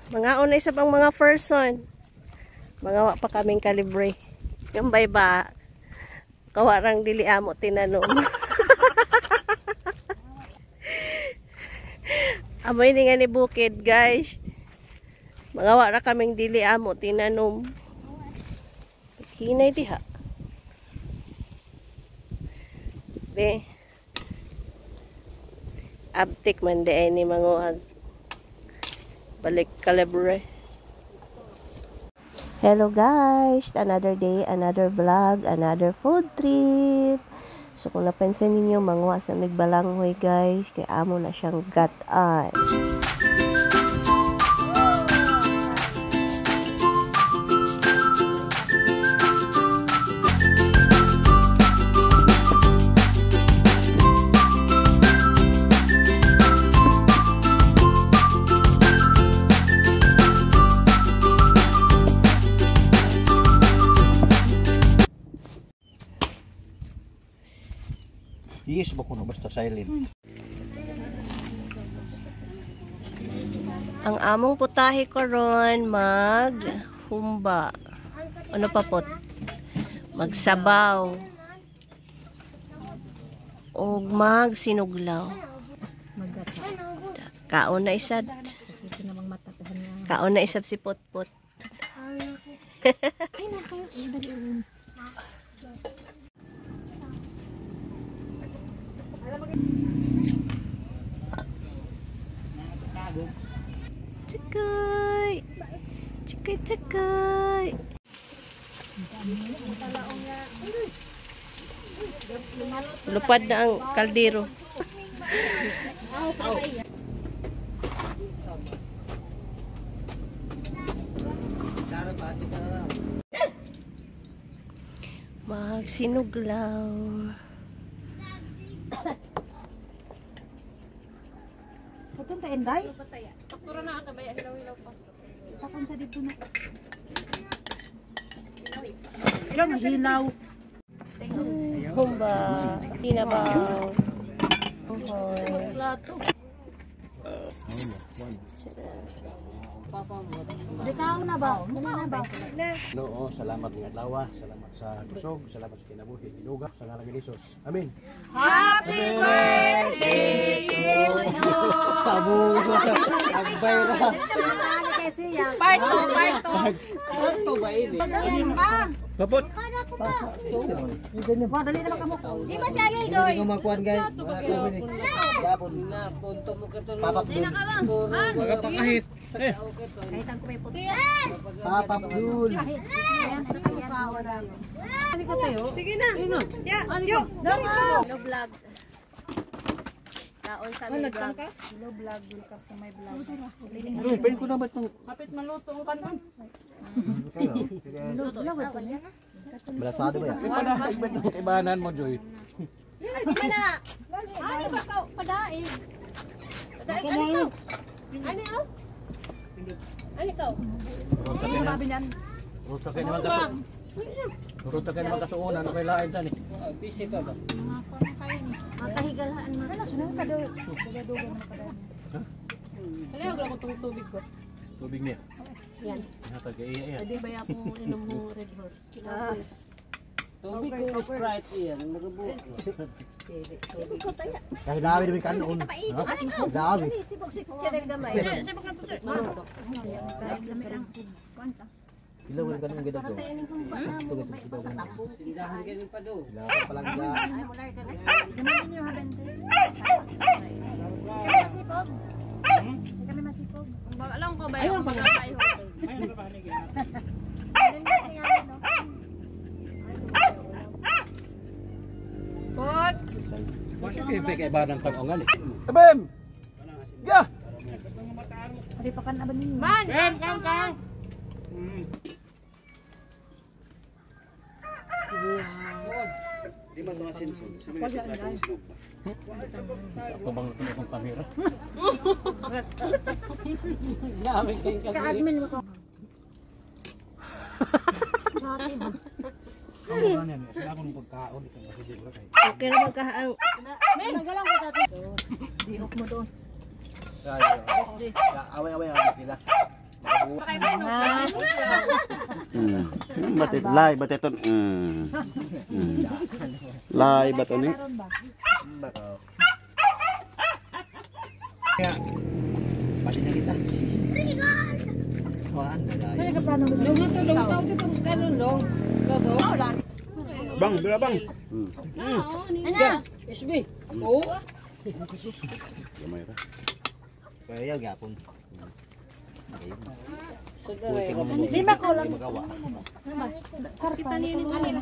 Mga unay sa pang mga person. Mga wa pa kaming kalibre. Gambay ba? Kawarang dili amo tinanom. Amoy ni nga ni bukid, guys. Mga wa ra kaming dili amo tinanom. Hinay diha. Be. Abtik man di ay ni manguhag. Balik kalibre. Hello guys! Another day, another vlog, another food trip. So kung napansin ninyo, manguha sa migbalanghoy guys, kay amo na siyang gat-ay. Yes, ba kuno basta silent. Ang among putahe karon mag humba. Ano pa pot? Magsabaw. Og magsinuglaw. Kaon na isad. Kaon na isab si Potpot. Chikay! Chikay, chikay! Lupad na ang kaldero. Magsinuglaw. Putong ta enday. Saktura na ka baya hilaw-hilaw pa. Takon sa dito na. Ilang hilaw. Humba. Hinabaw. Plato. Dikaw na ba? Na ba? No, salamat ng adlaw, salamat sa kusog, salamat sa kinabuhi, ginuga sa ngalan ni Jesus. Amen. Happy birthday to you. Sabo sa agbay ra. Part 2, part 2. Part 2 ba ini? Papot. Dali na kamo. Di ba si Alil doy? Hindi ko makuan guys. Gapon na punto mo ka Papak dun. Magapakahit. Kahit ang kumay puti. Papak dun. Sige na. Ya, yo. Hello vlog. Kaon sa aming vlog. Hello vlog, welcome to my vlog. Doy, pwede ko na ba itong Kapit maluto ang kanton. Balasado ba yan? Iba ibanan mo, Joy. Di na. Ano ba ka padaig? Padaig ano to? Ano oh? Ano ikaw? Ruta kayo naman kaso. Ruta kayo naman kasuunan, ano kay lain dyan eh. Busy ka ba? Makahigalaan man. Tubig niya. Yan. Hatag kay iya iya. Pwede ba ako inom mo Red Horse? Tubig ko Sprite iyan, magabuo. Kahit lawi namin kanon. Lawi. Sibog si Chanel gamay. Ilaw rin kanon gito to. Ito gito gito gito. Tindahan kayo pa do. Ilaw palangga. Alam ko ba yung pagkakayo? Pot! Bakit kayo kay ibanan pag-ongan eh? Abem! Ya! Man! Kang, kang, kang! Di ba ito asinso? Sa mga platong sinog ba? Ako bang luto akong kamera? Ka-admin mo ko. Okay naman ka ang Away-away away sila. Batit lay batit ton. Lay ba to ni? Pati na kita. Waan na dai. Bang, bila bang. Ana. SB. Oo. Gamay ra. Kaya gyapon. Lima ko lang. Magawa. Kita niyo ni kanila.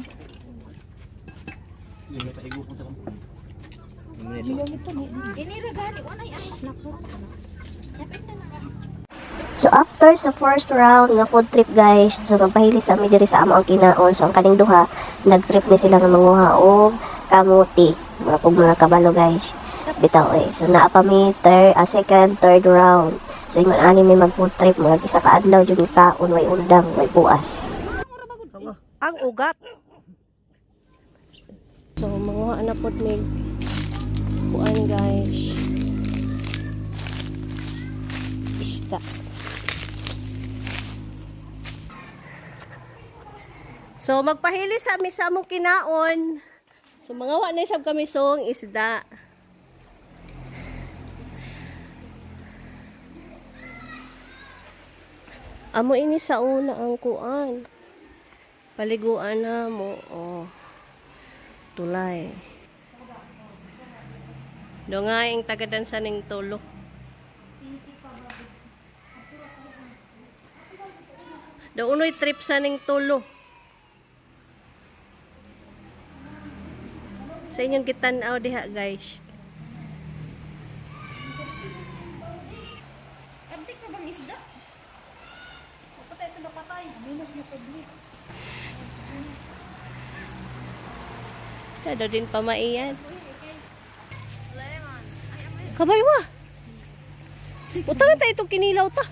So after sa first round nga food trip guys, so magpahili sa ami diri sa amo ang kinaon. So ang kaning duha nag-trip ni sila nga manguha og kamuti. Mura pug mga kabalo guys. Bitaw eh. So naa pa mi third, second, third round. So ingon ani mi mag food trip, murag isa ka adlaw jud kaon, way undang, way buas. Ang ugat. So manguha na pud mig kuan guys. Isda. So magpahili sa ami sa among kinaon. So mga wa na isab kami song isda. Amo ini sa una ang kuan. Paliguan na mo oh. Tulay. Do nga yung tagadansa ning tulo. Do unoy trip sa ning tulo. Sa inyong gitan-aw diha guys. Abdik na bang isda? Patay ito na patay. Minus na public. Tado din pamaiyan. Kabay wa. Utangan tayo itong kinilaw ta.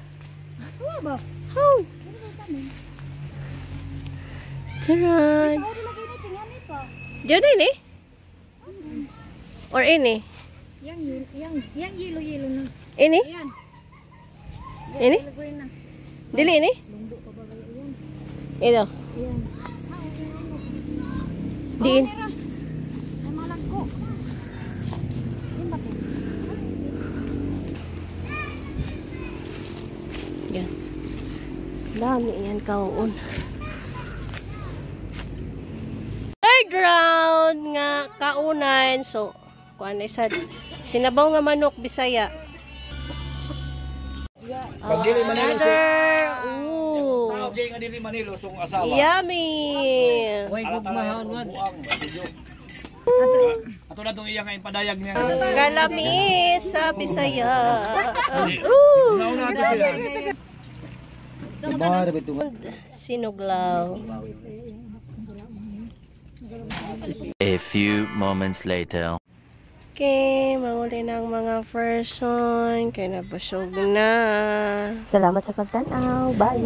Wa ba? How? Charan. Ako lagay na tingani pa. Diyan na ini? Or ini? Yang yang yang yelo-yelo na. Ini? Ayan. Ini? Green na. Dili ini? Lungdo pa ba kaya yan? Ito. Ayan. Diin. Ay malagko. Yan ba to? Yan. Dami yan kaon. Third round nga kaunan. So, kuan na sad. Sinabaw nga manok Bisaya. Another. Ooh. Tao nga dili manilusong asawa. Yummy. Way gugmahon man. Ato na tong iya nga ipadayag niya. Kalamis sa Bisaya. Ooh. Nauna to siya. Diba, ito nga. Sinuglaw. A few moments later. Okay, mahuli na ang mga person. Kaya nabusog na. Salamat sa pagtanaw. Bye!